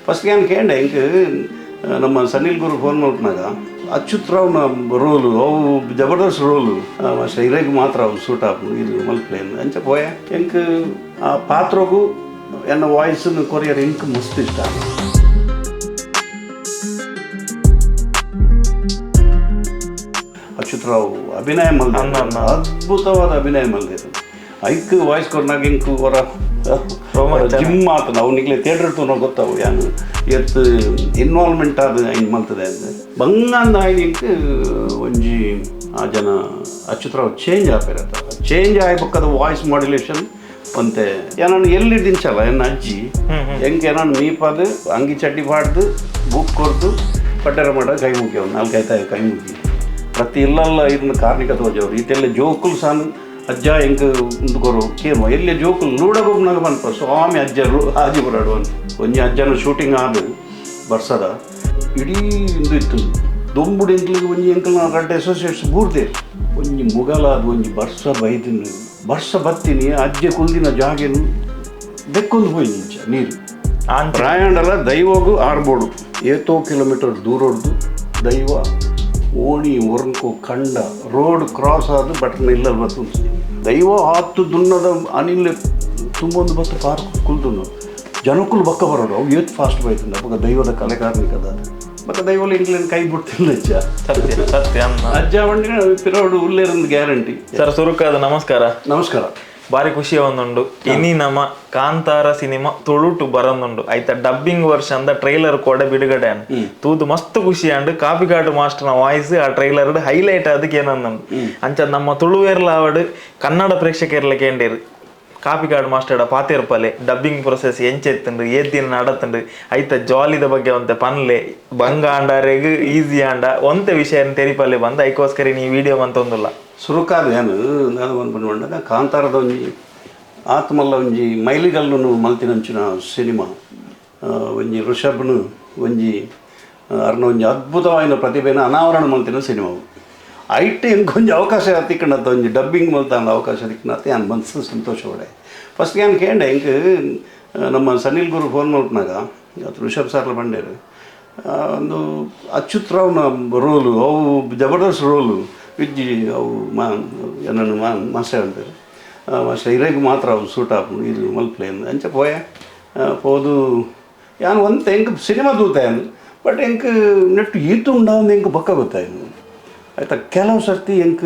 First ಏನು ಕೇಂಡೆ ink ನಮ್ಮ ಸನಿಲ್ ಗುರು phone ಮಲ್ಪನಾಗ Achyuth ರಾವ್ನ roll ಅವು ಜಬರ್ದಸ್ತ್ ರೋಲು ಇರೆಗ್ ಮಾತ್ರ ಅವು ಸೂಟ್ ಆಪುಂಡು ಇದು ಮಲ್ಪ್ಲೇನ್ ಅಂಚ ಪೋಯೆ ಎಂಕ್ ಆ ಪಾತ್ರಗೂ ಎನ್ನ ವಾಯ್ಸ್ನು ಕೊರಿಯರ್ ಎಂಕ್ ಮಸ್ತ್ ಇಷ್ಟ. ಅಚ್ಯುತ್ ರಾವ್ ಅಭಿನಯ ಮಲ್ದೆ, ಅದ್ಭುತವಾದ ಅಭಿನಯ ಮಲ್ದಿರು. ಐಕ್ ವಾಯ್ಸ್ ಕೊರ್ನಾಗ ಇಂಕ್ ಹೊರ ಜಿಮ್ ಮಾತು ನಾವು ನಿಗ್ಲೆ ಥಿಯೇಟರ್ ತೂನ ಗೊತ್ತಾವು ಯಾನು ಎತ್ ಇನ್ವಾಲ್ವ್ಮೆಂಟ್ ಆದ ಐನ್ ಮಲ್ತದೆ ಅಂದ್ ಬಂಗಂದ ಐನ್ ಇಂಕ್ ಒಂಜಿ ಆ ಜನ ಅಚ್ಯುತ್ ರಾವ್ ಚೇಂಜ್ ಆಪೇರತ್ತ ಚೇಂಜ್ ಆಯ್ ಬೊಕ್ಕದ ವಾಯ್ಸ್ ಮಾಡ್ಯುಲೇಷನ್ ಒಂತೆ ಏನನ್ನು ಎಲ್ಲಿ ದಿಂಚಲ್ಲ ಎನ್ನ ಅಜ್ಜಿ ಹೆಂಗೆ ಏನನ್ನು ಮೀಪಾದು ಅಂಗಿ ಚಡ್ಡಿ ಪಾಡ್ದು ಬುಕ್ ಕೊರ್ದು ಪಡ್ಡರ ಮಾಡ ಕೈ ಮುಗಿ ಅವ್ನು ನಾಲ್ಕೈತಾಯ ಕೈ ಮುಗಿ ಪ್ರತಿ ಇಲ್ಲಲ್ಲ ಇದನ್ನ ಕಾರ್ಣಿಕ ತೋಜವ್ರು ಈತೆಲ್ಲ ಜೋಕುಲು ಸಾನು ಅಜ್ಜ ಎಂಕ್ ಉಂದುಕೊರು ಕೇಮ ಎಲ್ಲಿ ಜೋಕುಲು ಲೂಡಗೊಬ್ಬನಾಗ ಪನ್ಪ ಸ್ವಾಮಿ ಅಜ್ಜರು ಆಜಿ ಬರಾಡು ಅಂತ ಒಂಜಿ ಅಜ್ಜನ ಶೂಟಿಂಗ್ ಆದು ಬರ್ಸದ ಇಡೀ ಇಂದು ಇತ್ತು ದೊಂಬುಡು ಎಂಕ್ಲಿಗೆ ಒಂಜಿ ಎಂಕಲ್ನ ರಡ್ಡ್ ಅಸೋಸಿಯೇಟ್ಸ್ ಬೂರ್ದೆ ಒಂಜಿ ಮುಗಲಾದ ಒಂಜಿ ಬರ್ಸ ಬೈದಿನ ಬರ್ಸ ಬತ್ತೀನಿ ಅಜ್ಜೆ ಕುಲ್ದಿನ ಜಾಗೆನು ಬೆಕ್ಕೊಂದು ಪೋಯಿ ಇಂಚ ನೀರು ಪ್ರಾಯಾಂಡಲ ದೈವಗು ಆರ್ಬೋಡು ಏತೋ ಕಿಲೋಮೀಟರ್ ದೂರೊಡ್ದು ದೈವ ಓಣಿ ಒರ್ಂಕು ಕಂಡ ರೋಡ್ ಕ್ರಾಸ್ ಆದ ಬಟನ್ ಇಲ್ಲ ಬತ್ತು ದೈವ ಆತ್ತು ದುನ್ನದ ಅನಿಲ್ ತುಂಬೊಂದು ಬತ್ತು ಪಾರ್ಕ್ ಕುಲ್ದುನ್ನು ಜನಕ್ಕುಲು ಬಕ್ಕ ಬರೋಡು ಅವು ಏತ್ ಫಾಸ್ಟ್ ಬೈತಂದ ಅವಾಗ ದೈವದ ಕಲೆಕಾರ್ನಿಕದ ಬಕ್ಕ ದೈವಲು ಇಂಗ್ಲೆಂಡ್ ಕೈ ಬಿಡ್ತಿಲ್ಲ ಅಜ್ಜ. ಸತ್ಯ ಸತ್ಯ ಅಜ್ಜ ಬಂಡಿನ ಪಿರೋಡು ಉಲ್ಲೇರೊಂದು ಗ್ಯಾರಂಟಿ. ಸರ್ ಸುರುಕಾದ ನಮಸ್ಕಾರ. ನಮಸ್ಕಾರ. ಬಾರಿ ಖುಷಿ ಒಂದುಂಡು ಇನಿ ನಮ್ಮ ಕಾಂತಾರ ಸಿನಿಮಾ ತುಳುಟು ಬರಂದುಂಡು ಐತ ಡಬ್ಬಿಂಗ್ ವರ್ಷನ್ ದ ಟ್ರೈಲರ್ ಕೂಡ ಬಿಡುಗಡೆ ತೂದು ಮಸ್ತ್ ಖುಷಿ ಅಂಡ್ ಕಾಪಿಕಾಡು ಮಾಸ್ಟರ್ನ ವಾಯ್ಸ್ ಆ ಟ್ರೈಲರ್ ಹೈಲೈಟ್ ಅದಕ್ಕೆ ಏನಂದುಂಡು ಅಂಚ ನಮ್ಮ ತುಳುವೇರ್ಲ ಆವಡ್ ಕನ್ನಡ ಪ್ರೇಕ್ಷಕರ್ಲ ಕೇಂಡೇರು ಕಾಪಿಕಾಡು ಮಾಸ್ಟರ್ಡ ಪಾತೇರ್ಪಲೆ ಡಬ್ಬಿಂಗ್ ಪ್ರೊಸೆಸ್ ಎಂಚೆತ್ತುಂಡು ಏತಿನ ನಡತುಂಡು ಐತ ಜಾಲಿದ ಬಗ್ಗೆ ಒಂತೆ ಪನ್ಲೆ ಬಂಗ ಆಂಡಾರೆಗ್ ಈಸಿ ಆಂಡ ಒಂತೆ ವಿಷಯ ತೆರಿಪಲ್ಲೆ ಬಂದ ಐಕೋಸ್ಕರ ನೀ ವಿಡಿಯೋ ಅಂತೊಂದುಲ್ಲ. ಸುರುಕಾದ ಏನು ನಾನು ಒಂದು ಬಂದಾಗ ಕಾಂತಾರದ ಒಂಜಿ ಆತ್ಮಲ್ಲ ಒಂಜಿ ಮೈಲಿಗಲ್ಲುನು ಮಲ್ತಿನಂಚಿನ ಸಿನಿಮಾ ಒಂಜಿ ಋಷಭ್ನು ಒಂಜಿ ಅರ್ನ ಒಂಜಿ ಅದ್ಭುತವಾಯಿನ ಪ್ರತಿಭೆನ ಅನಾವರಣ ಮಲ್ತಿನ ಸಿನಿಮಾ ಐಟ್ ಇಂಕೊಂಜಿ ಅವಕಾಶ ತಿಕ್ಕಣತ್ತ ಒಂಜಿ ಡಬ್ಬಿಂಗ್ ಮಲ್ತಾಂಡ ಅವಕಾಶ ತಿಕ್ಕಣತ್ತ ಯಾನ್ ಮನಸ್ಸು ಸಂತೋಷ ಪಡೆ. ಫಸ್ಟ್ ಯಾನ್ ಕೇಂಡೆ ಇಂಕ್ ನಮ್ಮ ಸನಿಲ್ ಗುರು ಫೋನ್ ಮಲ್ಪನಾಗ ಅದು ಋಷಭ್ ಸರ್ಲ ಬಂಡೇರು ಒಂದು ಅಚ್ಯುತ್ ರಾವ್ನ ರೋಲು ಅವು ಜಬರ್ದಸ್ತ್ ರೋಲು ವಿಜ್ಜಿ ಅವು ಮಾ ಏನನ್ನು ಮಾ ಮಾಸ್ಟರ್ ಅಂತಾರೆ ಮಾಸ್ಟರ್ ಇರೆಗ್ ಮಾತ್ರ ಅವು ಸೂಟ್ ಆಪುಂಡು ಇದು ಮಲ್ಪ್ಲೇನ್ ಅಂಚ ಪೋಯೆ ಪೋದು ಯಾನ್ ಒಂತೆ ಎಂಕ್ ಸಿನಿಮಾ ತೂತಾಯನ್ ಬಟ್ ಎಂಕ್ ನೆಟ್ಟು ಈತು ಉಂಡಾಂದು ಎಂಕ್ ಬೊಕ್ಕ ಗೊತ್ತಾಯ್ನು ಆಯ್ತಾ. ಕೆಲವು ಸರ್ತಿ ಎಂಕ್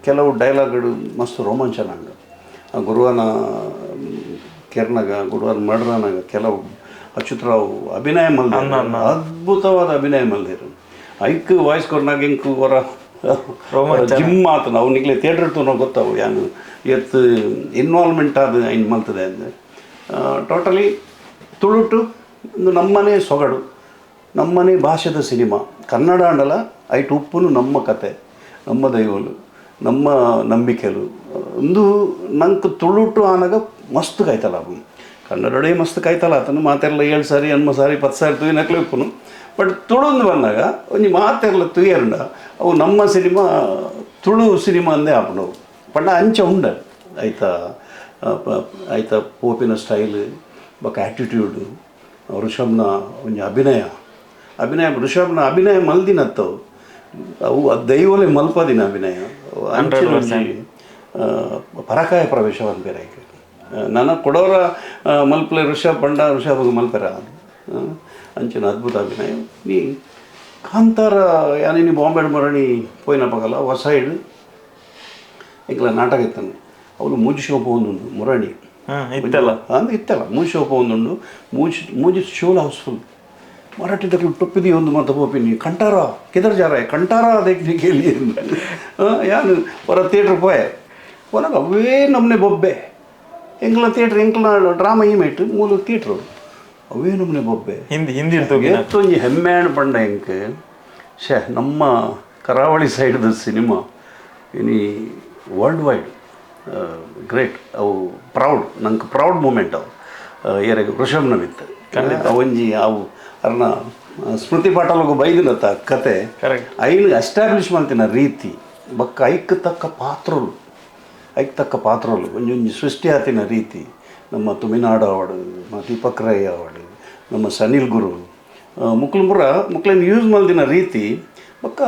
ಕೆಲವು ಡೈಲಾಗ್ಗಳು ಮಸ್ತ್ ರೋಮಾಂಚನ ಆಂಡ್ ಆ ಗುರುವನ ಕೆರ್ನಾಗ ಗುರುವನ ಮರ್ಡರ್ನಾಗ ಕೆಲವು ಅಚ್ಯುತ್ ರಾವ್ ಅಭಿನಯ ಮಲ್ದೆ ಅದ್ಭುತವಾದ ಅಭಿನಯ ಮಲ್ದಿರು. ಐಕ್ ವಾಯ್ಸ್ ಕೊರ್ನಾಗ ಎಂಕ್ ಹೊರ ಜಿಮ್ ಮಾತು ನಾವು ನಿಗ್ಲೆ ಥಿಯೇಟರ್ ತೂನ ಗೊತ್ತಾವು ಯಾನು ಎತ್ ಇನ್ವಾಲ್ವ್ಮೆಂಟ್ ಆದ ಐನ್ ಮಲ್ತದೆ ಅಂದ್ ಟೋಟಲಿ ತುಳುಟು ಒಂದು ನಮ್ಮನೆ ಸೊಗಡು ನಮ್ಮನೆ ಭಾಷೆದ ಸಿನಿಮಾ ಕನ್ನಡ ಅಂಡಲ ಐಟ್ ಉಪ್ಪುನು ನಮ್ಮ ಕತೆ ನಮ್ಮ ದೈವಲು ನಮ್ಮ ನಂಬಿಕೆಲು ಒಂದು ನಂಗೆ ತುಳುಟು ಆನಾಗ ಮಸ್ತ್ ಕಾಯ್ತಲ್ಲ ಕನ್ನಡೇ ಮಸ್ತ್ ಕಾಯ್ತಲ್ಲ ಆತನು ಮಾತೆಲ್ಲ 7 ಸಾರಿ 8 ಸಾರಿ 10 ಸಾರಿ ತೂಯಿನಕ್ಲೆ ಉಪ್ಪುನು ಬಟ್ ತುಳುಂದು ಬಂದಾಗ ಒಂಜಿ ಮಾತೆಲ್ಲ ತುಯರ್ಂಡ ಅವು ನಮ್ಮ ಸಿನಿಮಾ ತುಳು ಸಿನಿಮಾ ಅಂದೇ ಆಪುಂಡು ಪಂಡ ಅಂಚ ಉಂಡ ಐತ ಐತ ಪೋಪಿನ ಸ್ಟೈಲ್ ಬೊಕ್ಕ ಆ್ಯಟಿಟ್ಯೂಡು ಋಷಭ್ನ ಒಂಜಿ ಅಭಿನಯ ಅಭಿನಯ ಋಷಭ್ನ ಅಭಿನಯ ಮಲ್ದಿನತ್ತವು ಅವು ದೈವಲೆ ಮಲ್ಪದಿನ ಅಭಿನಯ ಅಂಚಿನ ಒಂಜಿ ಪರಕಾಯ ಪ್ರವೇಶ ಪನ್ಪೆರ್ ಐಕ್ ನನ ಕೊಡೋರ ಮಲ್ಪಲೆ ಋಷಭ್ ಪಂಡ ಋಷಭ್ ಮಲ್ಪೆರ ಅಂಚಿನ ಅದ್ಭುತ ಅಭಿನಯ. ನೀ ಕಾಂತಾರ ಯಾನಿನಿ ಬಾಂಬೆ ಮರಣಿ ಪೋಯಿನಪಗಲ ಹೊಸೈಡ್ ಎಂಕ್ಲ ನಾಟಕ ಇತ್ತನು ಅವಳು ಮೂಜಿ ಶೋಪ ಒಂದುಂಡು ಮುರಣಿ ಇತ್ತಲ್ಲ ಅಂದ್ರೆ ಇತ್ತಲ್ಲ ಮೂಜಿ ಶೋಪ ಒಂದುಂಡು ಮೂಜಿ ಮೂಜಿ ಶೋಲ್ ಹೌಸ್ಫುಲ್ ಮರಾಠಿ ದಕ್ಕಲು ಟೊಪ್ಪಿದಿ ಒಂದು ಮಾತ ಪೋಪಿನಿ ಕಂಟಾರ ಕಿದರ್ ಜಾರ ಕಂಟಾರ ದೇಖ್ನೆ ಕೆ ಲಿಯೆ ಯಾನು ಹೊರ ಥಿಯೇಟ್ರ್ ಪೋಯೆ ಪೋನಾಗ ಅವೇ ನಮ್ಮನೆ ಬೊಬ್ಬೆ ಎಂಕ್ಲ ಥಿಯೇಟ್ರ್ ಎಂಕ್ಲ ಡ್ರಾಮಾ ಈಮೇಟ್ ಮೂಲು ಥಿಯೇಟ್ರು ಅವೇ ನಮ್ಮನೆ ಬೊಬ್ಬೆ ಹಿಂದಿ ಹಿಂದಿ ಎತ್ತೊಂಜಿ ಹೆಮ್ಮೆಣ ಪಂಡ ಎಂಕ್ ಶೇ ನಮ್ಮ ಕರಾವಳಿ ಸೈಡ್ದ ಸಿನಿಮಾ ಇನಿ world wide great ಅವು ಪ್ರೌಡ್ ನಂಗೆ ಪ್ರೌಡ್ ಮೂಮೆಂಟ್ ಅವು ಏರೆಗ್ ಋಷಭ್ನ ಮಿತ್ತು ಒಂಜಿ ಅವು ಅರ್ನ ಸ್ಮೃತಿ ಪಾಠಲಗು ಬೈದಿನತ್ತ ಕತೆ ಐನು ಎಸ್ಟಾಬ್ಲಿಷ್ ಮಲ್ತಿನ ರೀತಿ ಬೊಕ್ಕ ಐಕ್ ತಕ್ಕ ಪಾತ್ರಲು ಐಕ್ ತಕ್ಕ ಪಾತ್ರಲು ಒಂಜೊಂಜಿ ಸೃಷ್ಟಿ ಆತಿನ ರೀತಿ ನಮ್ಮ ತುಮಿನಾಡು ಅವಾರ್ಡ್ ದೀಪಕ್ ರೈ ಅವಾರ್ಡ್ ನಮ್ಮ ಸನಿಲ್ ಗುರು ಮುಕ್ಲು ಪೂರ ಮುಕ್ಲನ್ ಯೂಸ್ ಮಲ್ದಿನ ರೀತಿ ಬೊಕ್ಕ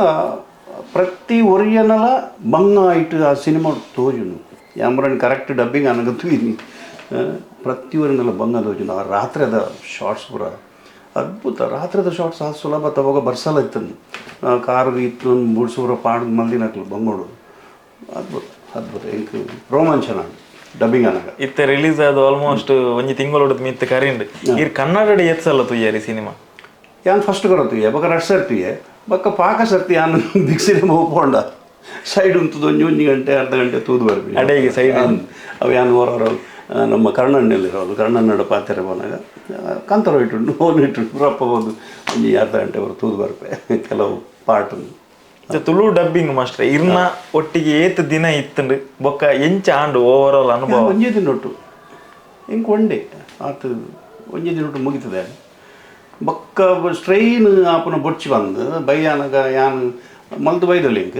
ಪ್ರತಿ ಒರಿಯನಲ ಬಂಗ ಆಯ್ತು ಆ ಸಿನಿಮಾ ತೋಜುನು ಯಾಮ್ರನ್ ಕರೆಕ್ಟ್ ಡಬ್ಬಿಂಗ್ ಅನಗ ತೂಯಿನಿ ಪ್ರತಿ ಒರಿಯನಲ ಬಂಗ ತೋಜುನು. ಆ ರಾತ್ರಿದ ಶಾರ್ಟ್ಸ್ ಪೂರ ಅದ್ಭುತ. ರಾತ್ರಿದ ಶಾರ್ಟ್ಸ್ ಆ ಸುಲಭ ತವಾಗ ಬರ್ಸಲ ಇತ್ತಂದು ಕಾರು ಇತ್ತು ಬುಡ್ಸೂರ ಪಾಡ್ ಮಲ್ದಿನಕ್ಲು ಬಂಗೋಡು. ಅದ್ಭುತ ಅದ್ಭುತ ಎಂಕ್ ರೋಮಾಂಚನ ಡಬ್ಬಿಂಗ್ ಅನಗ. ಇತ್ತೆ ರಿಲೀಸ್ ಆದ ಆಲ್ಮೋಸ್ಟ್ ಒಂಜಿ ತಿಂಗಳೊಡದು ಮಿತ್ತು ಕರಿಂಡ್ ಇರ್ ಕನ್ನಡ ಎತ್ಸಲ್ಲ ತುಯ್ಯಾರಿ ಸಿನಿಮಾ. ಯಾನ್ ಫಸ್ಟ್ ಕೊರ ತುಯ್ಯೆ ಬೊಕ್ಕ ರಡ್ ಸರ್ ತುಯ್ಯೆ ಬೊಕ್ಕ ಪಾಕ ಸರ್ತಿ ಯಾನ್ ಬಿಗ್ ಸಿನಿಮಾ ಒಪ್ಪೊಂಡ ಸೈಡ್ ಉಂತುದು ಒಂಜಿ ಒಂಜಿ ಗಂಟೆ ಅರ್ಧ ಗಂಟೆ ತೂದು ಬರ್ಪಿ ಅಡೆಗೆ ಸೈಡ್. ಅವು ಯಾನ್ ಹೊರ ನಮ್ಮ ಕರ್ಣಣ್ಣಲ್ಲಿರೋದು ಕರ್ಣನ್ನಡ ಪಾತೆರ ಪೋನಾಗ ಕಾಂತಾರ ಇಟ್ಟುಂಡು ಫೋನ್ ಇಟ್ಟುಂಡು ರಪ್ಪ ಹೋದು ಒಂಜಿ ಅರ್ಧ ಗಂಟೆ ಅವರು ತೂದು ಬರ್ಪೆ ಕೆಲವು part. Tulu dubbing master ಇರ್ನ ಒಟ್ಟಿಗೆ ಏತ್ ದಿನ ಇತ್ತಂಡು ಬೊಕ್ಕ ಎಂಚ ಆಂಡು ಓವರ್ ಆಲ್ ಅನುಭವ? ಒಂಜೇ ದಿನ ಒಟ್ಟು ಇಂಕ್ ಒಂಡೆ ಆತು ಒಂಜೇ ದಿನ ಒಟ್ಟು ಮುಗಿತದೆ. ಬೊಕ್ಕ ಸ್ಟ್ರೈನ್ ಆಪುನ ಬೊಚ್ಚಿ ಬಂದು ಬೈಯಾನಗ ಯಾನ್ ಮಲ್ತು ಬೈದೊಲಿ ಇಂಕ್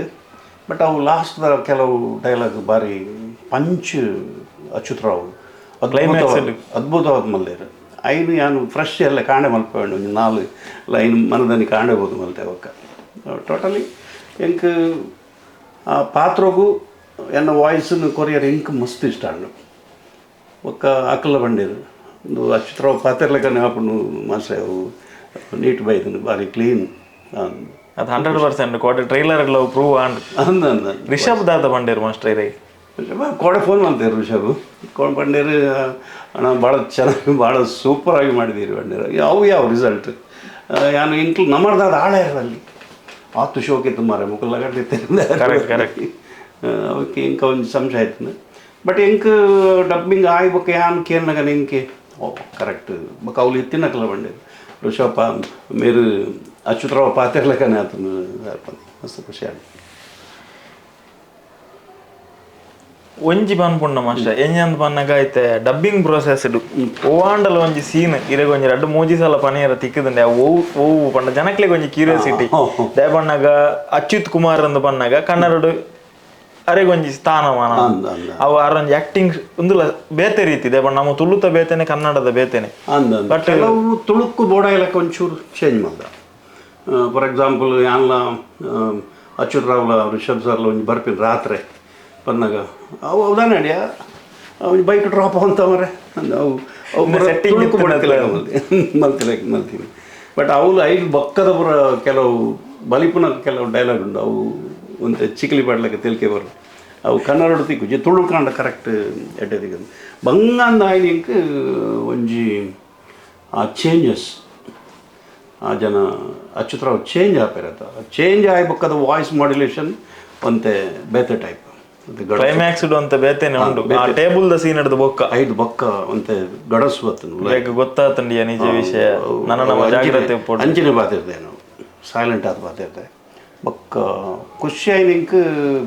ಬಟ್ ಅವು ಲಾಸ್ಟ್ದ ಕೆಲವು ಡೈಲಾಗ್ ಬಾರಿ ಪಂಚ್ ಅಚ್ಯುತರಾವ್ ಅದ್ಭುತವಾದ ಮಲ್ಲೇರು. ಐನು ಯಾನು ಫ್ರೆಶ್ ಎಲ್ಲ ಕಾಣೆ ಮಲ್ಪೆ ಒಂಜಿ 4 ಲೈನ್ ಮನದಲ್ಲಿ ಕಾಣಬಹುದು ಮಲ್ತೆ ಬೊಕ್ಕ ಟೋಟಲಿ ಎಂಕ್ ಆ ಪಾತ್ರಗೂ ಎನ್ನ ವಾಯ್ಸನ್ನು ಕೊರಿಯರ್ ಇಂಕ್ ಮಸ್ತ್ ಇಷ್ಟ ಅಂಡು. ಬೊಕ್ಕ ಅಕಲ ಬಂಡೇರು ಒಂದು ಅಚ್ಯುತರಾವ್ ಪಾತೆರ್ಲೆಕ್ಕನೆ ಆಪುಂಡು ಮಾಸ್ಟ್ರೆ ಅವು ನೀಟ್ ಬೈದನು ಬಾರಿ ಕ್ಲೀನ್. ಅದು 100% ಕೋಟೆ ಟ್ರೈಲರ್ ಎಲ್ಲ ಪ್ರೂವ್ ಆಂಡ್. ಅಂದ ಅಂದ ರಿಷಬ್ ದಾದ ಬಂಡೇರು ಮಾಸ್ಟ್ರೆ ಇರೇ ಕೋಡೆ ಫೋನ್ ಮಾಡ್ತೇವೆ ರಿಷಬ್ ಕೋಡೆ ಬಂಡೇರು ಅಣ್ಣ ಭಾಳ ಚೆನ್ನಾಗಿ ಭಾಳ ಸೂಪರಾಗಿ ಮಾಡಿದ್ದೀರಿ ಬಂಡೇರು. ಅವು ಯಾವ ರಿಸಲ್ಟ್ ಯಾನು ಇಂಕ್ಲು ನಮ್ಮರ್ದಾದ ಆಳೆ ಅಲ್ಲಿ ಆತು ಶೋಕಿ ತುಮಾರೆ ಮುಕುಲ್ಲ ಕರೆಕ್ಟ್ ಕರೆಕ್ಟ್. ಅವಕ್ಕೆ ಇಂಕ ಒಂದು ಸಂಶಯ ಆಯ್ತು. ಬಟ್ ಎಂಕ್ ಡಬ್ಬಿಂಗ್ ಆಯ್ ಬೊಕ್ಕ ಯಾನ್ ಕೇರ್ನಾಗ ಇಂಕೆ ಓ ಕರೆಕ್ಟ್ ಬೊಕ್ಕ ಅವ್ಲು ಎತ್ತಿನಕಲ ಬಂಡೇರು ಋಷಭ ಮೇರು ಅಚ್ಯುತರಾವ್ ಪಾತೆರ್ಲೆಕ್ಕನೆ ಆತನು ಮಸ್ತ್ ಖುಷಿ ಆಯ್ತು. ಒಂಜಿ ಪನ್ಪುಂಡ ಮಾಸ್ಟರ್ ಎಂಜಂದ್ ಪನ್ನಗ ಐತೆ ಡಬ್ಬಿಂಗ್ ಪ್ರೊಸೆಸ್ ಓವಾಂಡಲ ಒಂಜಿ ಸೀನ್ ಇರೆಗ್ ಒಂಜಿ ರಡ್ಡು ಮೂಜಿ ಸಲ ಪನಿಯರ ತಿಕ್ಕದಂಡೆ ಓ ಓ ಪಂಡ ಜನಕ್ಲೆಗ್ ಒಂಜಿ ಕ್ಯೂರಿಯಾಸಿಟಿ ದಾಯೆ ಪನ್ನಗ ಅಚ್ಯುತ್ ಕುಮಾರ್ ಅಂದ್ ಪನ್ನಗ ಕನ್ನಡಡು ಅರೆಗ್ ಒಂಜಿ ಸ್ಥಾನಮಾನ ಅವು ಅರೊಂಜಿ ಆಕ್ಟಿಂಗ್ ಉಂದುಲ ಬೇತೆ ರೀತಿ ದಾಯೆ ಪಂಡ ನಮ್ಮ ತುಳುತ ಬೇತೆನೆ ಕನ್ನಡದ ಬೇತೆನೆ. ಬಟ್ ಕೆಲವು ತುಳುಕ್ಕು ಬೋಡ ಇಲಕ್ಕ ಒಂಚೂರು ಚೇಂಜ್ ಮಲ್ದ. ಫಾರ್ ಎಕ್ಸಾಂಪಲ್ ಯಾನ್ಲ ಅಚ್ಯುತ್ ರಾವ್ಲ ರಿಷಬ್ ಸರ್ಲ ಒಂಜಿ ಬರ್ಪಿನ ರಾತ್ರಿ ಪನ್ನಾಗ ಅವು ಹೌದಾನೆ ಅಡಿಯ ಅವ್ನು ಬೈಕ್ ಡ್ರಾಪ್ ಅಂತ ಮರೆ ಅವು ಅವು ಸೆಟ್ಟಿಂಗ್ ಮಲ್ತಿಲಕ್ಕೆ ಮಲ್ತೀನಿ. ಬಟ್ ಅವಳು ಐದು ಬಕ್ಕದ ಪುರ ಕೆಲವು ಬಲಿಪುನ ಕೆಲವು ಡೈಲಾಗ್ ಉಂಟು ಅವು ಒಂತೆ ಚಿಕ್ಲಿ ಪಾಡ್ಲಕ್ಕೆ ತೆಲಿಕೆ ಬರು ಅವು ಕನ್ನಡ ತಿಕ್ಕು ತುಳು ಕಾಂಡ ಕರೆಕ್ಟ್ ಎಡ್ಡೆ ತಿಕ್ಕು ಬಂಗಂದ ಆಯ್ನಿಂಕ್ ಒಂಜಿ ಆ ಚೇಂಜಸ್ ಆ ಜನ ಅಚ್ಯುತರಾವ್ ಚೇಂಜ್ ಆಪೇರತ್ತ ಚೇಂಜ್ ಆಯ್ ಬಕ್ಕದ ವಾಯ್ಸ್ ಮಾಡ್ಯುಲೇಷನ್ ಒಂತೆ ಬೇತೆ ಟೈಪ್ ಕ್ಲೈಮ್ಯಾಕ್ಸ್ ಅಂತ ಬೇತೆನೆ ಉಂಟು. ಆ table the scene ಹಿಡಿದು ಬೊಕ್ಕ ಐದು ಬೊಕ್ಕ ಅಂತೆ ಗಡಸು ಬೇಗ ಗೊತ್ತಾತಂಡಿಯ ನಿಜ ವಿಷಯ ನನ್ನ ನಮ್ಮ ಜಾಗ್ರತೆ ಅಂಚಿನ ಬಾತಿರ್ತೆ ನಾವು ಸೈಲೆಂಟ್ ಆದ ಬಾತಿರ್ತೆ ಬೊಕ್ಕ ಖುಷಿ ಆಯ್ನಿಂಕ್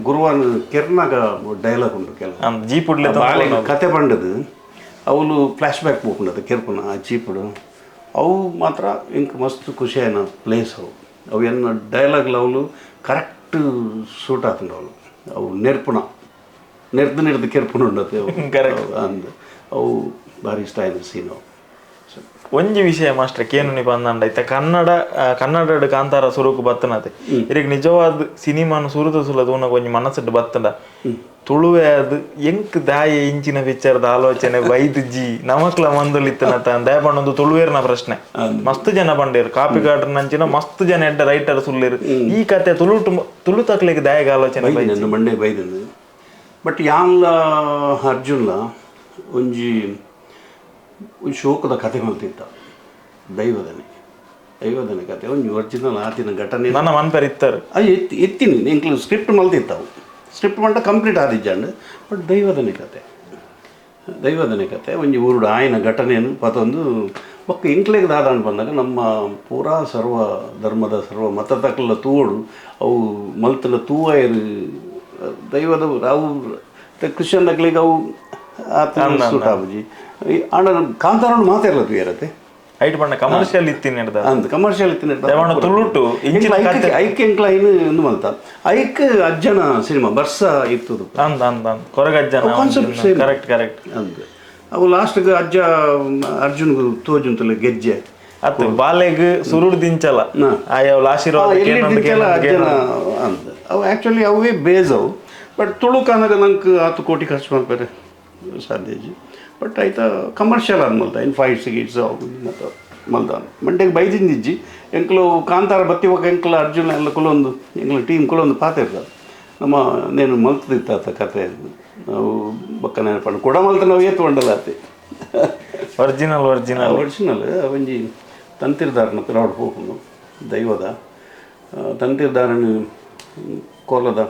ಗುರುವಾನ ಕಿರ್ನಾಗ ಡೈಲಾಗ್ ಉಂಟು ಕೆಲವು ಜೀಪ್ ಬಾಳೆ ಕತೆ ಬಂಡದು ಅವಳು ಫ್ಲ್ಯಾಶ್ ಬ್ಯಾಕ್ ಹೋಗ್ಕೊಂಡದು ಕಿರ್ಪುನ ಆ ಜೀಪುಡು ಅವು ಮಾತ್ರ ಇಂಕ್ ಮಸ್ತ್ ಖುಷಿ ಆಯ್ನ ಪ್ಲೇಸ್ ಅವು ಅವು ಎನ್ನ ಡೈಲಾಗ್ಲ ಅವಳು ಕರೆಕ್ಟ್ ಸೂಟ್ ಆತಂಡು ಅವಳು ಅವು ನೆರ್ಪುಣ ನೆರ್ದು ನೆರ್ದು ಕೆರ್ಪುಣ ಉಂಡತೆ ಅಂದ್ ಅವು ಭಾರಿ ಇಷ್ಟ ಆಯ್ತು ಸೀನ್ ಅವು. ಒಂಜಿ ವಿಷಯ ಮಾಸ್ಟರ್ ಕೇನುನಿ ಪಂದಂಡ ಇತ್ತ ಕನ್ನಡ ಕನ್ನಡ ಕಾಂತಾರ ಸುರುಕು ಬತ್ತನತೆ ಇರಗ್ ನಿಜವಾದ ಸಿನಿಮಾನು ಸುರುತ ಸುಲ ತೂನಗ ಒಂಜಿ ಮನಸ್ಸುಡ್ ಬತ್ತಂಡ ತುಳುವೆ ಅದು ಎಂಕ್ ದಾಯ ಇಂಚಿನ ಪಿಕ್ಚರ್ದ ಆಲೋಚನೆ ಬೈದು ಜಿ ನಮಕ್ಲ ಮಂದುಲಿತ್ತನತ ದಯ ಪಂಡೊಂದು ತುಳುವೇರ್ನ ಪ್ರಶ್ನೆ. ಮಸ್ತ್ ಜನ ಪಂಡೇರು ಕಾಪಿ ಕಾಟರ್ ನಂಚಿನ ಮಸ್ತ್ ಜನ ಎಡ್ಡ ರೈಟರ್ ಸುಲ್ಲೇರು ಈ ಕತೆ ತುಳು ತುಳು ತಕ್ಲೆಗ್ ದಾಯಗ ಆಲೋಚನೆ ಮಂಡೆ ಬೈದು. ಬಟ್ ಯಾನ್ಲ ಅರ್ಜುನ್ಲ ಒಂಜಿ ಒಂಜಿ ಶೋಕದ ಕತೆ ಮಲ್ತಿತ್ತ ದೈವದನೆ ದೈವದನೆ ಕತೆ ಒಂಜಿ ಒರಿಜಿನಲ್ ಆತಿನ ಘಟನೆ ನನ್ನ ಮನ್ಪೆರ್ ಇತ್ತರು ಅದು ಎತ್ತಿ ಎತ್ತಿನಿ ಎಂಕ್ಲು ಸ್ಕ್ರಿಪ್ಟ್ ಮಲ್ತಿತ್ತವು ಸ್ಕ್ರಿಪ್ಟ್ ಮಂಟ ಕಂಪ್ಲೀಟ್ ಆದಿಜ್ಜಂಡ್. ಬಟ್ ದೈವದನೆ ಕತೆ ದೈವದನೆ ಕತೆ ಒಂಜಿ ಊರುಡು ಆಯ್ನ ಘಟನೆಯನ್ನು ಪತೊಂದು ಬೊಕ್ಕ ಎಂಕ್ಲೆಗ್ ದಾದಾಂಡ್ ಬಂದಾಗ ನಮ್ಮ ಪೂರಾ ಸರ್ವ ಧರ್ಮದ ಸರ್ವ ಮತ ತಕ್ಲ ತೂವೊಡು ಅವು ಮಲ್ತನ ತೂವಾಯರು ದೈವದ ಅವು ಕ್ರಿಶ್ಚಿಯನ್ ತಕ್ಲಿಗೆ ಅವು ಆತನ ಸೂಟ್ ಆಪುಜಿ. ಆಂಡ ಕಾಂತಾರನು ಮಾತೆರ್ಲ ತೂಯರತೆ ಐಟ್ ಪಂಡ ಕಮರ್ಷಿಯಲ್ ಇತ್ತಿನ ಅಂದ್ ಕಮರ್ಷಿಯಲ್ ಇತ್ತಿನ ತುಳುಟು ಐಕ್ ಎಂಕ್ಲ ಐನು ಒಂದು ಮಲ್ತ ಐಕ್ ಅಜ್ಜನ ಸಿನಿಮಾ ಬರ್ಸ ಇತ್ತದು ಅಂದ್ ಅಂದ್ ಅಂದ್ ಕೊರಗಜ್ಜನ concept same. Correct correct ಅಂದ್ ಅವು ಲಾಸ್ಟ್ಗೆ ಅಜ್ಜ ಅರ್ಜುನ್ಗೆ ತೋಜುಂತಲ್ಲ ಗೆಜ್ಜೆ ಅತ್ ಬಾಲೆಗ್ ಸುರುಡ್ ದಿಂಚಲ ಆಯವ್ಲ ಆಶೀರ್ವಾದ ಅಜ್ಜನ ಅಂದ್ ಅವು ಆ್ಯಕ್ಚುಲಿ ಅವೇ ಬೇಸ್ ಅವು. ಬಟ್ ತುಳು ಕಾನಗ ನಂಗೆ 10 ಕೋಟಿ ಖರ್ಚು ಮಾಡ್ತಾರೆ ಸಾಧ್ಯ ಇಜ್ಜಿ. ಬಟ್ ಆಯ್ತ ಕಮರ್ಷಿಯಲ್ ಆದ್ ಮಲ್ತ ಇನ್ ಫೈಟ್ಸ್ ಗೀಟ್ಸ್ ಅವು ಮತ್ತು ಮಲ್ದ ಮಂಡೆಗೆ ಬೈದಿಂದಿಜ್ಜಿ. ಎಂಕ್ಲು ಕಾಂತಾರ ಬತ್ತಿ ಒಕ್ಕ ಎಂಕ್ಲ ಅರ್ಜುನ ಎಲ್ಲ ಕುಲೊಂದು ಎಂಕ್ಲ ಟೀಮ್ ಕುಲೊಂದು ಪಾತಿರ್ದ ನಮ್ಮ ನೇನು ಮಲ್ತದಿತ್ತ ಕತೆ ನಾವು ಬೊಕ್ಕ ನೆನಪಂಡು ಕೊಡ ಮಲ್ತ ನಾವು ಏತ್ వంಡಲ ಆತೆ original original original ಒಂಜಿ ತಂತಿರ್ದಾರನ ಪಿರಾಡ್ ಹೋಗುನು ದೈವದ ತಂತಿರ್ದಾರನ ಕೋಲದ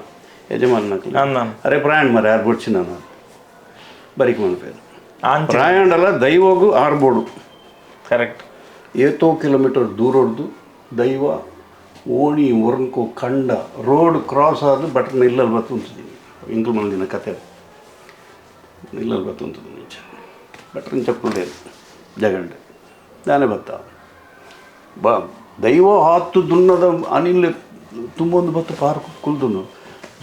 ಯಜಮಾನನಕ್ಲು ಅರೆ ಪ್ರಯಾಣ ಮರ ಯಾರು ಬುಡ್ಚಿ ನಾನು ಬರಿಕ್ ಮನ್ಪೇರು ಪ್ರಯಾಣಲ್ಲ ದೈವಗೂ ಆರ್ಬೋಡು ಕರೆಕ್ಟ್. ಏತೋ ಕಿಲೋಮೀಟರ್ ದೂರೊಡ್ದು ದೈವ ಓಣಿ ಒರಂಕು ಕಂಡ ರೋಡ್ ಕ್ರಾಸ್ ಆದ ಬಟ್ ನಿಲ್ಲಲ್ಲಿ ಬತ್ತುಂತಿದ್ದೀನಿ ಇಂಗ್ಲು ಮಂದಿನ ಕತೆ ನಿಲ್ಲಲ್ಲಿ ಬತ್ತುಂತದ್ದು ನಿಂಚ ಬಟ್ರನ್ ಚಪ್ಪುಂಡೇನು ಜಗಂಡೆ ನಾನೇ ಬತ್ತ ಬ ದೈವ ಹಾತು ದುನ್ನದ ಅನಿಲ್ ತುಂಬೊಂದು ಬತ್ತು ಪಾರ್ಕ್ ಕುಲ್ದುನು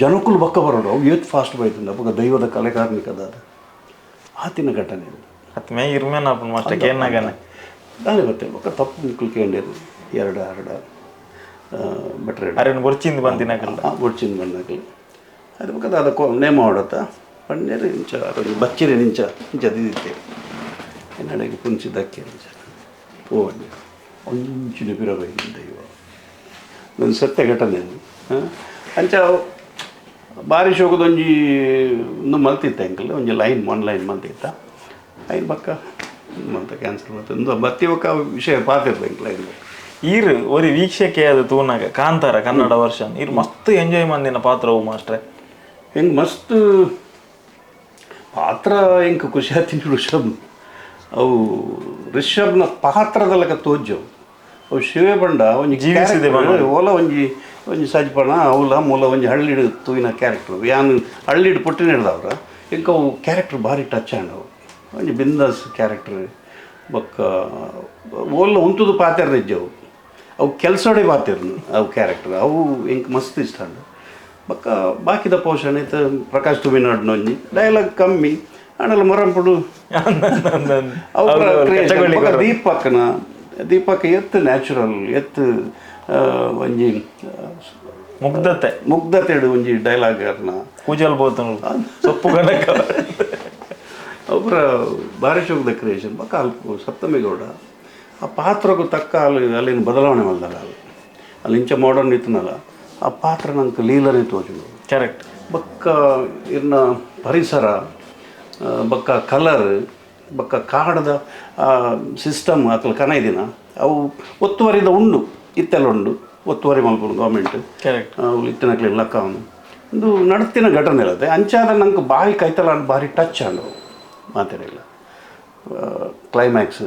ಜನಕ್ಕುಲು ಬಕ್ಕ ಬರೋಡು ಅವು ಏತ್ ಫಾಸ್ಟ್ ಬೈತಂದ ಅವಾಗ ದೈವದ ಕಲೆ ಕಾರ್ಮಿಕದ ಅದು ಆತಿನ ಘಟನೆ ಅತ್ ಮೇ ಇರ್ಮೇನ ಮಾಸ್ಟರ್ ಕೇನಾಗನೆ ನಾನೇ ಬರ್ತೇನೆ ಬೊಕ್ಕ ತಪ್ಪು ಮುಕ್ಕಲು ಕೇಂಡೇರು ಎರಡು ಅರಡ ಬಟ್ರೆ ಅರೇನು ಬೊರ್ಚಿಂದ ಬಂದಿನಕಲ್ಲ ಬೊರ್ಚಿಂದ ಬಂದಾಗಲಿ ಅದು ಬೊಕ್ಕ ಅದಕ್ಕೆ ನೇಮ ಹೊಡತ್ತ ಪಣ್ಣೇರು ಇಂಚ ಅದೊಂದು ಬಚ್ಚಿರೆ ನಿಂಚ ಇಂಚ ದಿದ್ದಿತ್ತೆ ಎನ್ನಡೆಗೆ ಪುಂಚಿ ದಕ್ಕೆ ನಿಂಚ ಓ ಅಂಚಿನ ಪಿರಬೈ ದೈವ ಒಂದು ಸತ್ಯ ಘಟನೆ ಅಂಚ ಬಾರಿ ಶೋಕದೊಂಜಿ ಒಂದು ಮಲ್ತಿತ್ತ ಎಂಕಲ್ ಒಂಜಿ line one line ಮಲ್ತಿತ್ತ ಐನ್ ಬಕ್ಕ ಮಲ್ತ ಕ್ಯಾನ್ಸಲ್ ಮಲ್ತ ಒಂದು ಬತ್ತಿ ಬೊಕ್ಕ ವಿಷಯ ಪಾತಿರ್ತ ಎಂಕಲ್ ಐನ್ ಬಕ್ಕ. ಈರ್ ಒರಿ ವೀಕ್ಷಕೆ ಅದು ತೂನಾಗ ಕಾಂತಾರ ಕನ್ನಡ ವರ್ಷನ್ ಈರ್ ಮಸ್ತ್ ಎಂಜಾಯ್ ಮಂದಿನ ಪಾತ್ರವು ಮಾಸ್ಟ್ರೆ. ಹೆಂಗೆ ಮಸ್ತ್ ಪಾತ್ರ ಎಂಕ್ ಖುಷಿ ಆತೀನಿ ಋಷಭ್ ಅವು ಋಷಭ್ನ ಪಾತ್ರದಲ್ಲಕ ತೋಜವು ಅವು ಶಿವೆ ಬಂಡ ಒಂಜಿ ಜೀವಿಸಿದೆ ಓಲ ಒಂಜಿ ಒಂಜಿ ಸಜ್ಪಣ ಅವಲ ಮೂಲ ಒಂಜಿ ಹಳ್ಳಿಡು ತೂಯಿನ ಕ್ಯಾರೆಕ್ಟರ್ ಯಾನ್ ಹಳ್ಳಿಡು ಪುಟ್ಟಿನ ಹಿಡ್ದವ್ರ ಇಂಕ ಅವು ಕ್ಯಾರೆಕ್ಟರ್ ಭಾರಿ ಟಚ್ ಆಂಡ್ ಅವು ಒಂಜಿ ಬಿಂದಾಸ್ ಕ್ಯಾರೆಕ್ಟರ್ ಬೊಕ್ಕ ಓಲ್ಲ ಉಂತುದು ಪಾತೆರ್ನಿಜ್ಜವು ಅವು ಕೆಲಸೋಡೆ ಪಾತಿರ್ನು ಅವು ಕ್ಯಾರೆಕ್ಟರ್ ಅವು ಇಂಕ್ ಮಸ್ತ್ ಇಷ್ಟ ಅಂಡು. ಬೊಕ್ಕ ಬಾಕಿದ ಪೋಷಣೆ ಇತ್ತ ಪ್ರಕಾಶ್ ತುಮಿನಾಡ್ನ ಒಂಜಿ ಡೈಲಾಗ್ ಕಮ್ಮಿ ಆಂಡಲ ಮೊರಂಪುಡು ಅವು ದೀಪಕ್ನ ದೀಪಕ್ ಎತ್ತು ನ್ಯಾಚುರಲ್ ಎತ್ತು ಒಂಜಿ ಮುಗ್ಧತೆ ಮುಗ್ಧತೆ ಒಂಜಿ ಡೈಲಾಗ್ ಅರ್ನ ಕೂಜಲ್ ಬೋತನು ಸೊಪ್ಪು ಗಣಕ ಒಬ್ಬರ ಭಾರಿ ಶೋಕದ ಕ್ರಿಯೇಷನ್ ಬೊಕ್ಕ ಅಲ್ಪ ಸಪ್ತಮಿಗೌಡ ಆ ಪಾತ್ರಕ್ಕೂ ತಕ್ಕ ಅಲ್ಲಿ ಅಲ್ಲಿನ ಬದಲಾವಣೆ ಮಲ್ದಲ್ಲ ಅಲ್ಲಿ ಅಲ್ಲಿ ಇಂಚ ಮಾಡರ್ನ್ ಇತ್ತನಲ್ಲ ಆ ಪಾತ್ರ ನಂಗೆ ಲೀಲನೆ ತೋಚುಂಡು. ಕರೆಕ್ಟ್. ಬೊಕ್ಕ ಇರ್ನ ಪರಿಸರ ಬೊಕ್ಕ ಕಲರ್ ಬೊಕ್ಕ ಕಾಡದ ಸಿಸ್ಟಮ್ ಅಕ್ಲ ಕನ ಇದಿನ ಅವು ಒತ್ತುವರಿದ ಉಂಡು ಇತ್ತೆಲ್ಲ ಉಂಡು ಒತ್ತುವರಿ ಮಲ್ಪುಂಡು ಗೌರ್ಮೆಂಟ್ ಕರೆಕ್ಟ್. ಅವು ಇತ್ತಿನಕ್ಲೆ ಲಕ್ಕ ಅವನು ಒಂದು ನಡತಿನ ಘಟನೆ ಇರುತ್ತೆ ಅಂಚಾದ ನಂಗೆ ಭಾರಿ ಕೈತಲ ಭಾರಿ ಟಚ್ ಆಂಡು ಮಾತಾಡಿಲ್ಲ. ಕ್ಲೈಮ್ಯಾಕ್ಸ್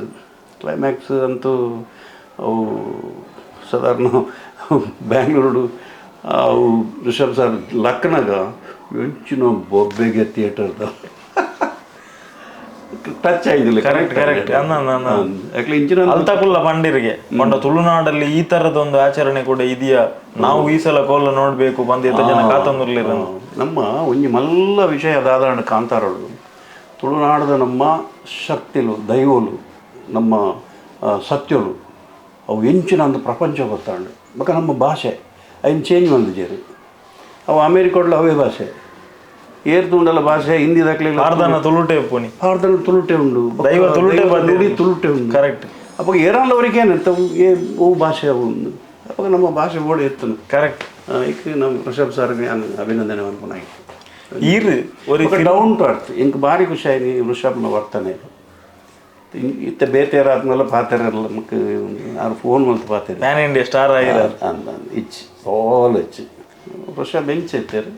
ಕ್ಲೈಮ್ಯಾಕ್ಸ್ ಅಂತೂ ಅವು ಸಾಧಾರಣ ಬ್ಯಾಂಗ್ಳೂರು ಅವು ಋಷಭ್ ಸರ್ ಲಕ್ಕನಾಗ ಎಂಚಿನ ಬೊಬ್ಬೆಗೆ ಥಿಯೇಟರ್ದ ಟಚ್ ಆಯ್ದಿಲ್ಲ. Correct correct. ಯಾಕಂದ್ರೆ ಇಂಚಿನ ಅಲ್ತಕುಲ್ಲ ಪಂಡಿರಿಗೆ ಪಂಡ ತುಳುನಾಡಲ್ಲಿ ಈ ತರದೊಂದು ಆಚರಣೆ ಕೂಡ ಇದೆಯಾ, ನಾವು ಈ ಸಲ ಕೋಲ ನೋಡ್ಬೇಕು ಬಂದು ಎತ್ತ ಜನ ಕಾತಂದುರ್ಲಿರ. ನಮ್ಮ ಒಂಜಿ ಮಲ್ಲ ವಿಷಯ ದಾದಾರಣ ಕಾಂತಾರಳು ತುಳುನಾಡದ ನಮ್ಮ ಶಕ್ತಿಲು ದೈವಲು ನಮ್ಮ ಸತ್ಯಲು ಅವು ಎಂಚಿನ ಒಂದು ಪ್ರಪಂಚ ಗೊತ್ತಾಂಡು ಬೊಕ್ಕ ನಮ್ಮ ಭಾಷೆ ಐನ್ ಚೇಂಜ್ ಬಂದಿದ್ದೇರು ಅವು ಅಮೇರಿಕೊಡ್ಲ ಅವೇ ಭಾಷೆ ಏರ್ತುಂಡಲ ಭಾಷೆ ಹಿಂದಿ ದಾಖಲೆ ಪಾರ್ದನ ತುಳುಟೆ ಪುನಿ ಪಾರ್ದನ ತುಳುಟೆ ಉಂಡು ದೈವ ತುಳುಟೆ ನುಡಿ ತುಳುಟೆ ಉಂಡು. ಕರೆಕ್ಟ್. ಅವಾಗ ಏರಾಂದವರಿಗೆ ಏ ಓ ಭಾಷೆ ಅವು ಅವಾಗ ನಮ್ಮ ಭಾಷೆ ಬೋರ್ಡ್ ಎತ್ತನು. ಕರೆಕ್ಟ್. ಈಗ ನಮ್ಮ ಋಷಭ್ ಸರ್ ನಾನು ಅಭಿನಂದನೆ ಅನ್ಕೊಂಡಾಗಿ ಈರ್ ಒರಿ down to earth ಇಂಕ ಭಾರಿ ಖುಷಿ ಆಯ್ತು ಋಷಭ್ನ ವರ್ತನೆ ಇತ್ತ ಬೇತೇರ ಆದ್ಮೇಲೆ ಪಾತೆರಲ್ಲ ನಮಕ್ ಆರು ಫೋನ್ ಮಲ್ತು ಪಾತೆರ PAN India star ಆಗಿರ ಇಚ್ ಆಲ್ ಇಚ್ ಋಷಭ್ ಎಂಚ ಇತ್ತೇರು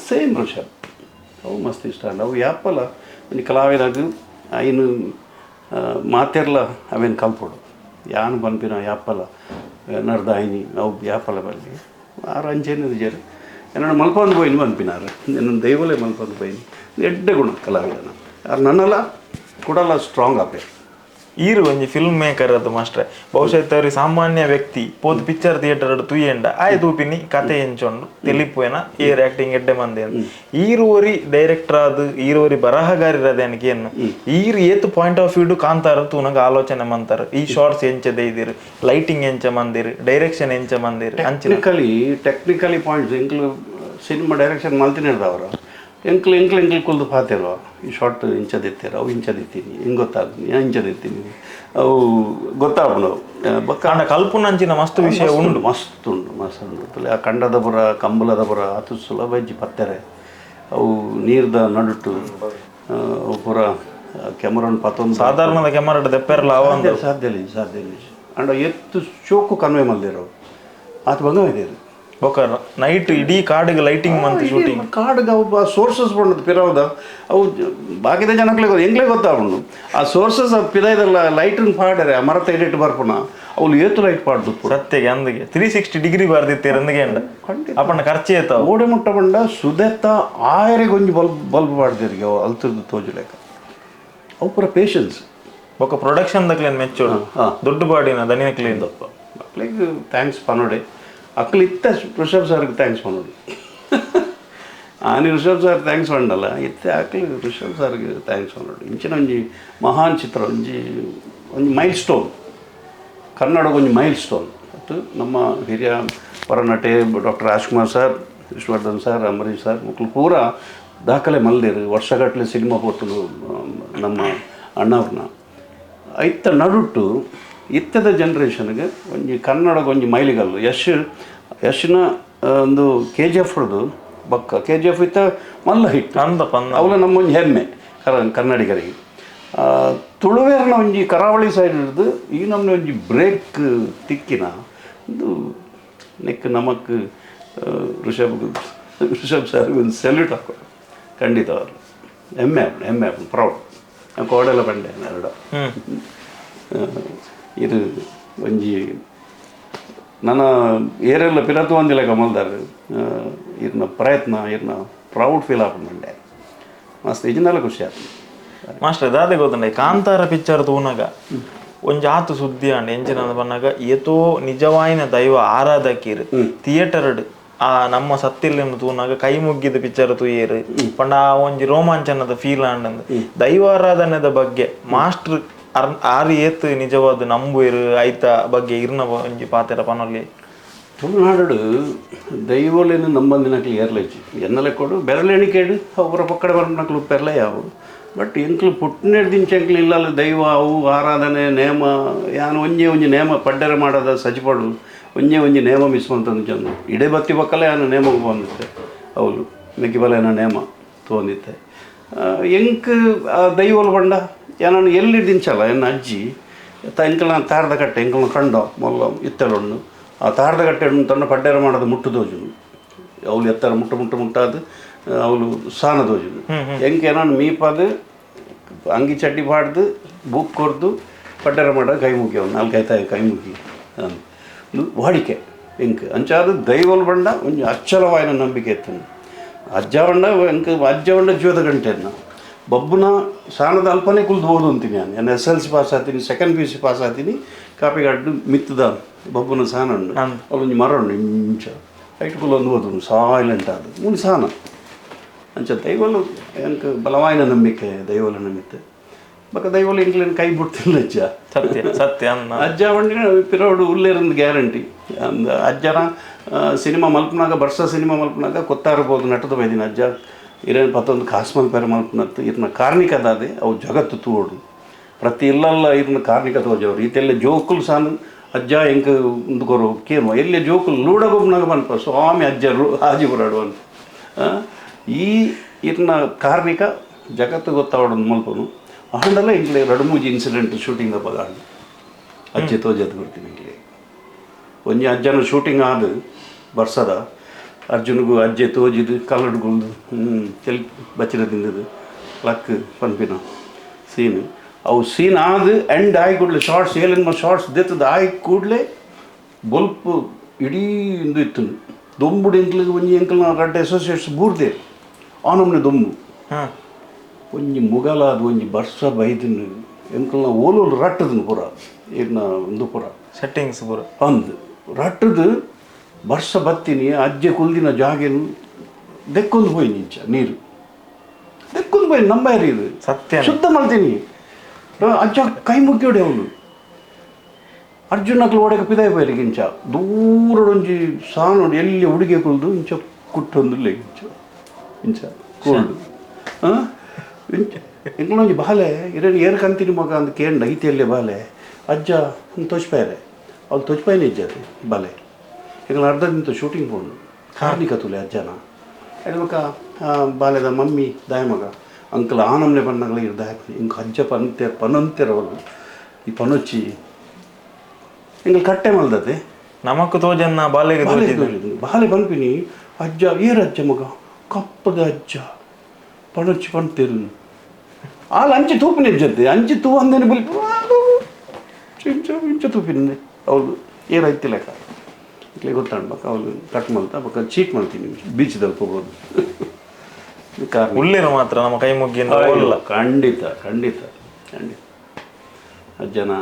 ಸೇಮ್ ಋಷಭ್ ಅವು ಮಸ್ತ್ ಇಷ್ಟ ಅಂಡ್ ಅವು ಯಾಪಲ ಒಂಜಿ ಕಲಾವಿದಾಗ ಐನು ಮಾತೆರ್ಲ ಅವೇನು ಕಲ್ಪೊಡು ಯಾನು ಪನ್ಪಿನ ಯಾಪಲ ನಡ್ದ ಐನಿ ಅವು ಯಾಪಲ ಬಲ್ಲಿ ಆರು ಅಂಚೇನು ಜೇರು ಎನ್ನಡ ಮಲ್ಪಂದು ಪೋಯಿನ ಪನ್ಪಿನಾರು ನನ್ನ ದೈವಲೇ ಮಲ್ಪಂದು ಪೋಯಿನ ಎಡ್ಡೆ ಗುಣ ಕಲಾವಿದನ ಆರು ನನ್ನಲ್ಲ ಕುಡಲ ಸ್ಟ್ರಾಂಗ್ ಆಪೇರು. ಈರು ಒಂಜಿ ಫಿಲ್ಮ್ ಮೇಕರ್ ಅದು ಮಾಸ್ಟ್ರೆ ಬಹುಶಃ ಅವ್ರಿ ಸಾಮಾನ್ಯ ವ್ಯಕ್ತಿ ಪೋದು ಪಿಕ್ಚರ್ ಥಿಯೇಟರ್ ತೂಯೆಂಡ ಆಯ್ ತೂಪಿನಿ ಕತೆ ಎಂಚೊಂಡು ತೆಲಿಪುವೆನ ಏರ್ ಆಕ್ಟಿಂಗ್ ಎಡ್ಡೆ ಮಂದೆ ಈರುವರಿ ಡೈರೆಕ್ಟರ್ ಆದ್ ಈರುವರಿ ಬರಹಗಾರಿರದೆ ಏನು ಈರು ಏತ್ point of view Kantara ತೂನಗ ಆಲೋಚನೆ ಮಂತಾರ ಈ ಶಾರ್ಟ್ಸ್ ಎಂಚ ದೈದಿರು ಲೈಟಿಂಗ್ ಎಂಚ ಮಂದಿರು ಡೈರೆಕ್ಷನ್ ಎಂಚ ಮಂದಿರು ಅಂಚಿನ ಟೆಕ್ನಿಕಲಿ ಪಾಯಿಂಟ್ಸ್ ಎಂಕ್ಲು ಸಿನಿಮಾ ಡೈರೆಕ್ಷನ್ ಮಲ್ತಿನಿರ್ದವ್ರ ಎಂಕ್ಲು ಎಂಕ್ಲು ಎಂಕ್ಲು ಕುಲ್ದು ಪಾತಿರುವ ಈ ಶಾರ್ಟ್ ಇಂಚದಿತ್ತೀರ ಅವು ಇಂಚದಿತ್ತೀನಿ ಹಿಂಗೆ ಗೊತ್ತಾಗ್ತೀನಿ ಇಂಚದಿತ್ತೀನಿ ಅವು ಗೊತ್ತಾಪುಂಡು ಬೊಕ್ಕ ಕಾಂಡ ಕಲ್ಪುನಂಚಿನ ಮಸ್ತ್ ವಿಷಯ ಉಂಡು ಮಸ್ತ್ ಉಂಡು ಮಸ್ತ್ ಉಂಡು. ಆ ಕಂಡದ ಪುರ ಕಂಬಲದ ಪುರ ಅತು ಸುಲಭ ಇಜ್ಜಿ ಪತ್ತೆರೆ ಅವು ನೀರ್ದ ನಡುಟು ಅವು ಪೂರ ಕೆಮರನ್ ಪತ್ತೊಂದು ಸಾಧಾರಣದ ಕೆಮರಾಡ್ ದೆಪ್ಪೆರ್ಲ ಅವ ಸಾಧ್ಯ ಇಲ್ಲ ಸಾಧ್ಯ ಇಲ್ಲ. ಅಂಡ ಎತ್ತು ಚೋಕು ಕನ್ವೆ ಮಲ್ದಿರೋ ಆತ ಬಂಗ ಇದೆ ಬೊಕ ನೈಟ್ ಇಡೀ ಕಾಡಿಗೆ ಲೈಟಿಂಗ್ ಮಂತ್ ಶೂಟಿಂಗ್ ಕಾಡ್ಗೆ ಅವು ಸೋರ್ಸಸ್ ಬಂಡದು ಪಿರವದ ಅವು ಬಾಕಿದ ಜನಕ್ಲೆ ಎಂಗ್ಲೇ ಗೊತ್ತಾಗುಂಡು ಆ ಸೋರ್ಸಸ್ ಪಿರೈದಲ್ಲ ಲೈಟನ್ ಪಾಡರೆ ಆ ಮರತ ಎಡಿಟ್ ಬರ್ಪುನ ಅವ್ಲು ಏತು ಲೈಟ್ ಪಾಡ್ದು ಸತ್ಯಗೆ ಅಂದಿಗೆ 360 ಡಿಗ್ರಿ ಬರ್ದಿತ್ತೀರ ಅಂದಿಗೆ ಅಂಡ ಅಪ್ಪಣ್ಣ ಖರ್ಚು ಏತಾವ ಓಡೆ ಮುಟ್ಟ ಬಂಡ ಸುದೆತ್ತ ಆಯರಿಗೆ ಒಂಜಿ ಬಲ್ಬ್ ಬಲ್ಬ್ ಪಾಡ್ದಿರಿಗೆ ಅವು ಅಲ್ತಿರ್ದು ತೋಜುಲೇಕ ಅವು ಪೂರ ಪೇಷನ್ಸ್ ಬೊಕ ಪ್ರೊಡಕ್ಷನ್ ದಕ್ಲೇನ್ ಮೆಚ್ಚೋಡು ದೊಡ್ಡ ಬಾಡಿನ ದನಿನ ಕ್ಲೀನ್ ಮಕ್ಳಿಗೆ thanks ಪನೋಡೆ ಅಕ್ಲು ಇತ್ತ ಋಷಭ್ ಸರ್ಗೆ thanks ಪನೋಡು ಆನಿ ಋಷಭ್ ಸರ್ thanks ಪಂಡಲ್ಲ ಇತ್ತೆ ಅಕ್ಲು ಋಷಭ್ ಸರ್ಗೆ thanks ಪನೋಡು ಇಂಚಿನ ಒಂಜಿ ಮಹಾನ್ ಚಿತ್ರ ಒಂಜಿ ಒಂಜಿ ಮೈಲ್ ಸ್ಟೋನ್ ಕನ್ನಡ ಒಂಜಿ ಮೈಲ್ ಸ್ಟೋನ್ ಮತ್ತು ನಮ್ಮ ಹಿರಿಯ ಪರನಟೆ doctor Rajkumar sir, Vishnuvardhan sir, Ambareesh sir ಮಕ್ಕಳು ಪೂರ ದಾಖಲೆ ಮಲ್ದಿರು ವರ್ಷಗಟ್ಟಲೆ ಸಿನಿಮಾ ಪೋತುಲು ನಮ್ಮ ಅಣ್ಣವ್ರನ್ನ ಇತ್ತ ನಡುಟು ಇತ್ತದ ಜನ್ರೇಷನ್ಗೆ ಒಂಜಿ ಕನ್ನಡಗೆ ಒಂಜಿ ಮೈಲಿಗಲ್ಲು ಯಶ್ ಯಶ್ನ ಒಂದು K G F ಹೊಡೆದು ಬಕ್ಕ K G F ಇತ್ತ ಮಲ್ಲ ಹಿಟ್ಟು ಅವಳ ನಮ್ಮ ಒಂಜಿ ಹೆಮ್ಮೆ ಕನ್ನಡಿಗರಿಗೆ. ತುಳುವೇರ್ನ ಒಂಜಿ ಕರಾವಳಿ ಸೈಡ್ ಹಿಡಿದು ಈ ನಮ್ಮನೆ ಒಂಜಿ ಬ್ರೇಕ್ ತಿಕ್ಕಿನ ಒಂದು ನೆಕ್ ನಮಕ್ ಋಷಭ್ ಋಷಭ್ ಸರ್ ಒಂದು ಸೆಲ್ಯೂಟ್ ಹಾಕೋದು ಖಂಡಿತ ಅವರು ಹೆಮ್ಮೆ ಆಪುಂಡು ಹೆಮ್ಮೆ ಆಪುಂಡು ಪ್ರೌಡ್ ಕೋಡೆಲ್ಲ ಪಂಡೆ ಎರಡು ಇದು ಒಂಜಿ ನನ್ನ ಏರೆಲ್ಲ ಪಿರತು ಒಂದಿಲ್ಲ ಕಮಲ್ದಾರ್ ಇರ್ನ ಪ್ರಯತ್ನ ಇರ್ನ ಪ್ರೌಡ್ ಫೀಲ್ ಆಪುಂಡು ಮಂಡೆ ಮಸ್ತ್ ಇಜಿನೆಲ್ಲ ಖುಷಿ ಆಯ್ತು. ಮಾಸ್ಟರ್ ದಾದೆ ಗೊತ್ತುಂಡೆ ಕಾಂತಾರ ಪಿಕ್ಚರ್ ತೂನಗ ಒಂಜಿ ಆತು ಸುದ್ದಿ ಅಂಡ್ ಎಂಚಿನ ಬನ್ನಾಗ ಏತೋ ನಿಜವಾಯಿನ ದೈವ ಆರಾಧಕೀರ್ ಥಿಯೇಟರ್ ಆ ನಮ್ಮ ಸತ್ತಿಲ್ಲ ತೂನಾಗ ಕೈ ಮುಗ್ಗಿದ ಪಿಕ್ಚರ್ ತೂಯೇರು ಪಂಡ ಆ ಒಂಜಿ ರೋಮಾಂಚನದ ಫೀಲ್ ಆಂಡಂದು ದೈವಾರಾಧನೆದ ಬಗ್ಗೆ ಮಾಸ್ಟರ್ ಆರು ಏತ್ ನಿಜವಾದ ನಂಬುಯಿರು ಐತ ಬಗ್ಗೆ ಇರ್ನ ಒಂಜಿ ಪಾತೆರ ಪನೊಲಿ. ತುಳುನಾಡು ದೈವಲೇನು ನಂಬಂದಿನಕ್ಲು ಏರ್ಲಜ್ಜಿ ಎನ್ನಲೆ ಕೊಡು ಬೆರಳೆಣಿಕೆಡು ಅವರ ಪಕ್ಕಡೆ ಬರ್ನಕ್ಲು ಪೆರ್ಲೆ ಯಾವು ಬಟ್ ಎಂಕ್ಲು ಪುಟ್ಟನೇడు ದಿಂಚ ಎಂಕ್ಲು ಇಲ್ಲಲ್ಲ ದೈವ ಅವು ಆರಾಧನೆ ನೇಮ ಯಾನು ಒಂಜೆ ಒಂಜಿ ನೇಮ ಪಡ್ಡೆರೆ ಮಾಡೋದ ಸಜಿಪಡು ಒಂಜೆ ಒಂಜಿ ನೇಮ ಮಿಸ್ ಮಂತಂದು ಚಂದು ಇಡೇ ಬತ್ತಿ ಬಕ್ಕಲೆ ಯಾನು ನೇಮಕ್ಕೆ ಬಂದಿತ್ತೆ ಅವಳು ಮೆಕ್ಕಿಬಲೇನ ನೇಮ ತೊಂದಿತ್ತೆ ಎಂಕ್ ಆ ದೈವಲು ಬಂಡ ಯಾನನ್ನು ಎಲ್ಲಿ ದಿಂಚಲ್ಲ ಎನ್ನ ಅಜ್ಜಿ ಎಂಕಲ್ನ ತಾರದ ಕಟ್ಟೆ ಎಂಕಲ್ನ ಕಂಡ ಮೊಲ್ಲ ಇತ್ತೆಲೊಂಡು ಆ ತಾರದ ಕಟ್ಟೆ ತನ್ನ ಪಡ್ಡೆರ ಮಾಡೋದು ಮುಟ್ಟು ದೋಜುನು ಅವಳು ಎತ್ತರ ಮುಟ್ಟು ಮುಟ್ಟು ಮುಟ್ಟಾದು ಅವಳು ಸಾನ ದೋಜುನು ಎಂಕ್ ಏನಾನು ಮೀಪಾದು ಅಂಗಿ ಚಡ್ಡಿ ಪಾಡ್ದು ಬುಕ್ ಕೊರ್ದು ಪಡ್ಡೆರ ಮಾಡೋದು ಕೈ ಮುಗಿ ಅವನು ನಾಲ್ಕೈತಾಯಿ ಕೈ ಮುಗಿ ವಾಡಿಕೆ ಎಂಕ್ ಅಂಚಾದ ದೈವಲು ಬಂಡ ಒಂಜಿ ಅಚ್ಚಲವಾಯಿನ ನಂಬಿಕೆ ಇತ್ತು ಅಜ್ಜ ಬಂಡ ಎಂಕ್ ಅಜ್ಜ ಬಂಡ ಜೀವದ ಗಂಟೆನ ಬಬ್ಬುನ ಸಾನದ ಅಲ್ಪನೇ ಕುಲ್ದು ಓದು ಅಂತೀನಿ ನಾನು ನಾನು S L C pass ಆಗ್ತೀನಿ second P U C pass ಆಗ್ತೀನಿ ಕಾಪಿಗಾಡು ಮಿತ್ತದ ಬಬ್ಬುನ ಸಾನ ಉಂಡು ಅವಳೊಂಜಿ ಮರ ಉಂಡು ಇಂಚ ಐಟ್ ಕುಲ್ಲೊಂದು ಓದು ಸೈಲೆಂಟ್ ಅದು ಮೂನು ಸಾನ ಅಂಚ ದೈವಲು ಎಂಕ್ ಬಲವಾಯಿನ ನಂಬಿಕೆ ದೈವಲ ನಂಬಿಕೆ ಬಕ್ಕ ದೈವಲು ಎಂಕ್ಲೇನು ಕೈ ಬಿಡ್ತಿಲ್ಲ ಅಜ್ಜ ಸತ್ಯ ಸತ್ಯ ಅಜ್ಜ ಬಂಡಿನ ಪಿರೋಡು ಉಲ್ಲೇರಂದು ಗ್ಯಾರಂಟಿ ಅಂದ ಅಜ್ಜನ ಸಿನಿಮಾ ಮಲ್ಪನಾಗ ಬರ್ಸ ಸಿನಿಮಾ ಮಲ್ಪನಾಗ ಕೊತ್ತಾರಬೋದು ನಟದ ಬೈದಿನ ಅಜ್ಜ ಇರೇನು ಪತ್ತೊಂದು ಕಾಸ್ಮಲ್ ಪೆರ ಮಲ್ಪನತ್ತು ಇರ್ನ ಕಾರ್ಣಿಕ ದಾದೆ ಅವು ಜಗತ್ತು ತೂಡು ಪ್ರತಿ ಇಲ್ಲಲ್ಲ ಇರ್ನ ಕಾರ್ಣಿಕ ತೋಜವ್ರು ಈತೆಲ್ಲ ಜೋಕುಲು ಸಾನು ಅಜ್ಜ ಎಂಕ್ ಉಂದುಕೊರು ಕೇನು ಎಲ್ಲೆ ಜೋಕುಲು ಲೂಡಗೊಬ್ಬನಾಗ ಪನ್ಪ ಸ್ವಾಮಿ ಅಜ್ಜ ಹಾಜಿ ಬರಾಡು ಅಂತ ಈ ಇರ್ನ ಕಾರ್ಣಿಕ ಜಗತ್ತು ಗೊತ್ತಾವಡು ಮಲ್ಪನು ಆಂಡಲ ಇಂಗ್ಲೆ ಎರಡು ಮೂಜಿ ಇನ್ಸಿಡೆಂಟ್ ಶೂಟಿಂಗ್ ಅಪ್ಪ ಆಂಡ ಅಜ್ಜಿ ತೋಜತ್ ಕೊಡ್ತೀನಿ ಇಂಗ್ಲೆ ಒಂಜಿ ಅಜ್ಜನ ಶೂಟಿಂಗ್ ಆದು ಬರ್ಸದ ಅರ್ಜುನ್ಗೂ ಅಜ್ಜೆ ತೋಜಿದು ಕಲ್ಲಡ್ಗುಳ್ದು ತೆಲ್ ಬಚ್ಚಿನ ತಿಂದದು ಲಕ್ ಪನ್ಪಿನ ಸೀನ್ ಅವು ಸೀನ್ ಆದು ಎಂಡ್ ಆಗಿ ಕೂಡಲೇ ಶಾರ್ಟ್ಸ್ ಏಲಿನ ಶಾರ್ಟ್ಸ್ ದೆತ್ತದ ಆಗಿ ಕೂಡಲೇ ಬೊಲ್ಪು ಇಡೀ ಇಂದು ಇತ್ತು ದೊಂಬುಡು ಎಂಕ್ಲಿಗೆ ಒಂಜಿ ಎಂಕಲ್ನ ರಡ್ಡ ಅಸೋಸಿಯೇಟ್ಸ್ ಬೂರ್ದೆ ಆ ನಮ್ಮನೆ ದೊಂಬು ಒಂಜಿ ಮುಗಲಾದ ಒಂಜಿ ಬರ್ಸ ಬೈದಿನ ಎಂಕಲ್ನ ಓಲೋಲು ರಟ್ಟದನು ಪೂರ ಇರ್ನ ಒಂದು ಪೂರ ಸೆಟ್ಟಿಂಗ್ಸ್ ಪೂರ ಅಂದ್ ರಟ್ಟದು ವರ್ಷ ಬತ್ತೀನಿ ಅಜ್ಜೆ ಕುಲ್ದಿನ ಜಾಗೆನು ದೆಕ್ಕೊಂದು ಪೋಯಿನಿ ಇಂಚ ನೀರು ದೆಕ್ಕೊಂದು ಪೋಯಿನಿ ನಂಬಾರಿ ಇದು ಸತ್ಯ ಶುದ್ಧ ಮಾಡ್ತೀನಿ ಅಜ್ಜ ಕೈ ಮುಗ್ಯೋಡೆ ಅವನು ಅರ್ಜುನಕ್ಲು ಒಡೆಗೆ ಪಿದಾಯಿ ಪೋಯರಿಗೆ ಇಂಚ ದೂರಡೊಂಜಿ ಸಾನೋಡು ಎಲ್ಲಿ ಹುಡುಗೆ ಕುಲ್ದು ಇಂಚ ಕುಟ್ಟೊಂದು ಇಂಚ ಇಂಚ ಕೋಲ್ಡು ಹಾಂ ಇಂಚ ಎಂಕ್ಲೊಂಜಿ ಬಾಲೆ ಇರೇನು ಏರ್ ಕಂತೀನಿ ಮಗ ಅಂದ್ ಕೇಂಡ ಐತಿಯಲ್ಲಿ ಬಾಲೆ ಅಜ್ಜ ತೋಚ್ಪಾಯರೆ ಅವ್ನು ತೋಚ್ಪಾಯನೆ ಇಜ್ಜದೆ ಬಾಲೆ ಎಂಕ್ಲ ಅರ್ಧ ನಿಂತು ಶೂಟಿಂಗ್ ಪೋಂಡು ಕಾರ್ನಿಕ ತುಲೆ ಅಜ್ಜನ ಎಡ್ಮಕ ಬಾಲೆದ ಮಮ್ಮಿ ದಾಯ ಮಗ ಅಂಕಲ್ ಆನಮ್ನೆ ಬಣ್ಣಗಳ ಇರ್ದ ಇಂಕ ಅಜ್ಜ ಪಂತೆ ಪನಂತೆರವಳು ಈ ಪನೊಚ್ಚಿ ಎಂಕಲ್ ಕಟ್ಟೆ ಮಲ್ದತೆ ನಮಕ್ ತೋಜನ್ನ ಬಾಲೆಗೆ ಬಾಲೆ ತೋಜಿದ್ ತೋಜಿದ್ದು. ಬಾಲೆ ಪನ್ಪಿನಿ ಅಜ್ಜ ಏರ್ ಅಜ್ಜ ಮಗ ಕಪ್ಪದ ಅಜ್ಜ ಪಣೊಚ್ಚಿ ಪಂತೇರು ಆಲ್ ಅಂಚಿ ತೂಪಿನ ಅಜ್ಜತ್ತೆ ಅಂಚಿ ತೂ ಅಂದೇನೆ ಬಲಿ ಇಂಚ ಇಂಚ ತೂಪಿನ ಅವಳು ಏರಾಯ್ತಿ ಲೆಕ್ಕ ಇಟ್ಲೆ ಗೊತ್ತಾಂಡ್ ಬಕ್ಕ ಅವಳು ಕಟ್ ಮಲ್ತ ಬಕ್ಕ ಚೀಟ್ ಮಾಡ್ತೀನಿ ಬೀಚ್ದಲ್ಲಿ ಹೋಗ್ಬೋದು ಕಾರ್ ಉಳ್ಳೇರು ಮಾತ್ರ ನಮ್ಮ ಕೈ ಮುಗ್ಗಿನ ಅಯ್ಯೋ, ಖಂಡಿತ ಖಂಡಿತ ಖಂಡಿತ ಅಜ್ಜನ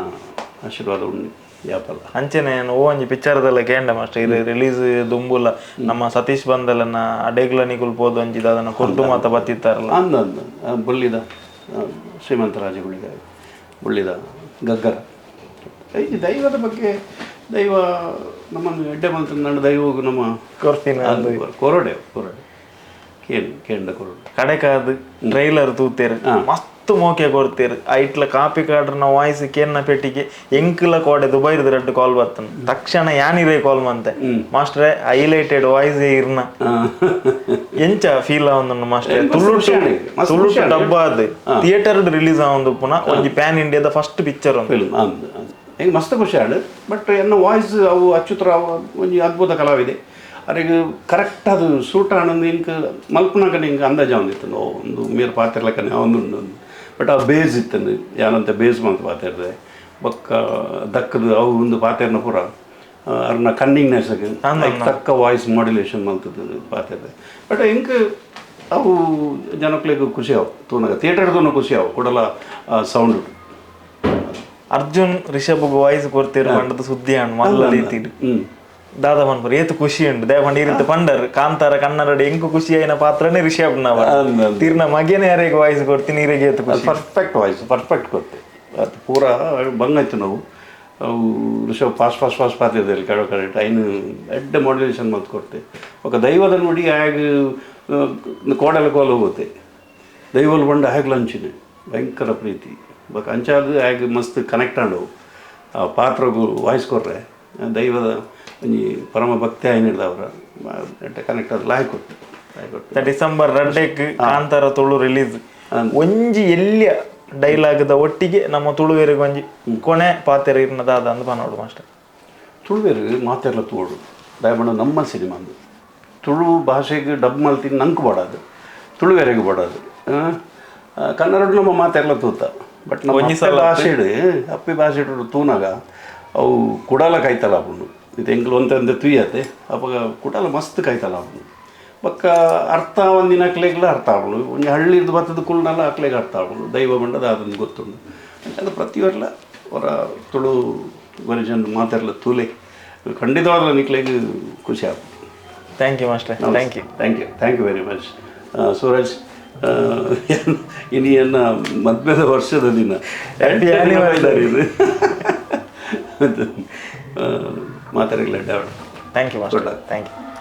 ಆಶೀರ್ವಾದ ಉಂಡು ಯಾಪಲ್ಲ ಅಂಚೆನೆ ಓ ಒಂಜಿ ಪಿಕ್ಚರ್ದಲ್ಲ ಕೇಂಡ ಮಾಸ್ಟರ್ ಇದು ರಿಲೀಸ್ ದುಂಬುಲ ನಮ್ಮ ಸತೀಶ್ ಬಂದಲನ ಅಡೇಗ್ಲ ನಿಗುಲ್ ಪೋದು ಒಂಜಿ ದಾದನ ಕೊರ್ದು ಮಾತ ಬತ್ತಿತ್ತಾರಲ್ಲ ಅಂದ ಅಂದ ಆ, ಬುಳ್ಳಿದ ಆ, ಶ್ರೀಮಂತ ರಾಜಗುಳಿಗ ಬುಳ್ಳಿದ ಗಗ್ಗರ ಈ ದೈವದ ಬಗ್ಗೆ ದೈವ ನಮ್ಮನ್ನು ಎಡ್ಡೆ ಮಂತ್ರ ದೈವಗೂ ನಮ್ಮ ಕೊರ್ಪಿನ ಅದು ಕೊರಡೆ ಕೊರಡೆ ಕೇಂದ್ರ ಕೇಂದ್ರ ಕೊರಡೆ ಕಡೆಕಾದ್ ಟ್ರೈಲರ್ ತೂತೇರು ಮಸ್ತ್ ಮೋಕೆ ಕೊರ್ತೇರು ಐಟ್ಲ ಕಾಪಿ ಕಾಡ್ರನ ವಾಯ್ಸ್ ಕೇನ್ನ ಪೆಟ್ಟಿಗೆ ಎಂಕ್ಲ ಕೋಡೆ ದುಬೈರ್ದ ರಡ್ಡು ಕಾಲ್ ಬರ್ತನ ತಕ್ಷಣ ಯಾನಿರೇ ಕಾಲ್ ಮಂತೆ ಮಾಸ್ಟ್ರೆ ಹೈಲೈಟೆಡ್ ವಾಯ್ಸ್ ಇರ್ನ ಎಂಚ ಫೀಲ್ ಆವೊಂದುಂಡು ಮಾಸ್ಟ್ರೆ ತುಳುಟು ಖುಷಿ ಆಂಡ್. ಮಸ್ತ್ ತುಳುಟು ಖುಷಿ ಆಂಡ್. ಡಬ್ಬ ಅದು ಥಿಯೇಟರ್ ರಿಲೀಸ್ ಆವೊಂದು ಪುನಃ ಒಂಜಿ ಪ್ಯಾನ್ ಇಂಡಿಯಾದ ಫಸ್ಟ್ ಪಿಕ್ಚರ್ ಒಂದು ಫಿಲ್ಮ್ ಅಂದ್ ಹೆಂಗೆ ಮಸ್ತ್ ಖುಷಿ ಆಂಡ್ ಬಟ್ ಎನ್ನ ವಾಯ್ಸ್ ಅವು ಅಚ್ಯುತರಾವ್ ಒಂಜಿ ಅದ್ಭುತ ಕಲಾವಿದೆ ಅರೆಗ್ ಕರೆಕ್ಟ್ ಅದು ಸೂಟ್ ಆನಂದ್ ಇಂಕ್ ಮಲ್ಪನಾಗ ನಿಂಗೆ ಅಂದಾಜು ಒಂದಿತ್ತು ಓ ಒಂದು ಮೇರ್ ಪಾತಿರ್ಲಕ್ಕನೆ ಒಂದು ಬಟ್ ಆ ಬೇಸ್ ಇತ್ತಂದು ಯಾನಂತ ಬೇಸ್ ಮಂತ್ ಪಾತಿರ್ದೆ ಬೊಕ್ಕ ದಕ್ಕದು ಅವು ಒಂದು ಪಾತಿರ್ನ ಪೂರ ಅರ್ನ ಕನ್ನಿಂಗ್ನೆಸ್ ತಕ್ಕ ವಾಯ್ಸ್ ಮಾಡ್ಯುಲೇಷನ್ ಮಲ್ತದ್ದು ಪಾತಿರ್ದೆ ಬಟ್ ಇಂಕ್ ಅವು ಜನಕ್ಲೆಗ್ ಖುಷಿ ಅವು ತೂನಗ ಥಿಯೇಟರ್ದೂ ಖುಷಿ ಅವು ಕೊಡಲ ಸೌಂಡ್ ಅರ್ಜುನ್ ರಿಷಬ್ ವಾಯ್ಸ್ ಕೊರ್ತೀರು ಪಂಡದ ಸುದ್ದಿ ಆಂಡ್ ಮಲ್ಲ ರೀತಿಡ್ ಹ್ಞೂ ದಾದಾ ಪನ್ಪುರ್ ಏತ್ ಖುಷಿ ಉಂಡು ದೇವ ಈ ರೀತಿ ಪಂಡರ್ ಕಾಂತಾರ ಕನ್ನಡ ಎಂಕು ಖುಷಿ ಆಯಿನ ಪಾತ್ರನೇ ರಿಷಬ್ ನವ ಅಂದ್ ಅಂದ್. ತೀರ್ನ ಮಗನೇ ಯಾರಿಗೆ ವಾಯ್ಸ್ ಕೊಡ್ತೀನಿ ನೀರಿಗೆ ಏತ್ ಖುಷಿ perfect voice perfect ಕೊಟ್ಟೆ ಅದು ಪೂರ ಬಂಗಾಯ್ತು ನಾವು ಅವು ಋಷಭ್ fast fast fast ಪಾತಿದ್ದಲ್ಲಿ ಕಡೆ ಕಡೆ ಟೈನ್ ಎಡ್ಡೆ ಮಾಡ್ಯುಲೇಷನ್ ಮತ್ತು ಕೊಡ್ತೆ ఒక ದೈವದ ನೋಡಿ ಆಗ ಕೋಡಲ ಕೋಲ ಹೋಗುತ್ತೆ ದೈವಲ್ ಬಂಡ ಹೇಗ್ಲ ಅಂಚಿನ ಭಯಂಕರ ಪ್ರೀತಿ ಬಕ್ ಅಂಚಾದ ಆಗ ಮಸ್ತ್ ಕನೆಕ್ಟ್ ಆಂಡವು ಆ ಪಾತ್ರಗೂ ವಾಯ್ಸ್ ಕೊರ್ರೆ ದೈವದ ಒಂಜಿ ಪರಮ ಭಕ್ತಿ ಆಯ್ನಿಡ್ದ ಅವರ ಕನೆಕ್ಟ್ ಆದ ಲಾಯ್ ಕೊಟ್ಟು ಲಾಯ್ ಕೊಟ್ಟು ಡಿಸೆಂಬರ್ ರಡ್ಡೆಕ್ ಕಾಂತಾರ ತುಳು ರಿಲೀಸ್ ಒಂಜಿ ಎಲ್ಲಿಯ ಡೈಲಾಗ್ ದ ಒಟ್ಟಿಗೆ ನಮ್ಮ ತುಳುವೆರಿಗೆ ಒಂಜಿ ಕೊನೆ ಪಾತೆರ ಇರ್ನ ದಾದ ಅಂದ್ ಪನೋಡು ಮಾಸ್ಟರ್ ತುಳುವೆರು ಮಾತೆರ್ಲ ತೋಡು ದಯಮಂಡ ನಮ್ಮ ಸಿನಿಮಾ ಅಂದು ತುಳು ಭಾಷೆಗೆ ಡಬ್ ಮಲ್ತೀನಿ ನಂಗೆ ಬೋಡಾದು ತುಳುವೆರೆಗೆ ಬೋಡಾದು ಕನ್ನಡ ನಮ್ಮ ಮಾತೆರ್ಲ ತೂತ ಬಟ್ ನಮ್ಮ ಒಂಜಿ ಅಪ್ಪೆ ಸಲ ಭಾಷೆಡ್ ಅಪ್ಪೆ ಭಾಷೆಡ್ ತೂನಾಗ ಅವು ಕುಡಲ ಕಾಯ್ತಲ್ಲ ಅಪ್ಪನು ಇದು ಎಂಕ್ಲು ಒಂತಂದೆ ತುಯ್ಯತೆ ಅಪ್ಪಗ ಕುಡಲ ಮಸ್ತ್ ಕಾಯ್ತಲ್ಲ ಅಪ್ಪನು ಬಕ್ಕ ಅರ್ಥ ಒಂದಿನ ಅಕ್ಲೆಗ್ಲ ಅರ್ಥ ಆವಳು ಒಂಜಿ ಹಳ್ಳಿರ್ದು ಬತ್ತದ ಕುಲ್ನಲ್ಲ ಅಕ್ಲೆಗೆ ಅರ್ಥ ಆವಳು ದೈವ ಬಂಡದ ಅದನ್ನು ಗೊತ್ತುಂಡು ಅದು ಪ್ರತಿಯೊರ್ಲ ಅವರ ತುಳು ವರ್ಜನ್ ಮಾತೆರ್ಲ ತೂಲೆ ಖಂಡಿತವಾಗ್ಲೂ ನಿಕ್ಲೆಗ್ ಖುಷಿ ಆಗ್ತದೆ thank you master thank you thank you thank you very much Suraj ಇನಿ ಎನ್ನ ಮದ್ವೆದ ವರ್ಷದ ದಿನ Happy anniversary. ಮಾತಾಡಲಿಲ್ಲ thank you master Good luck. Thank you.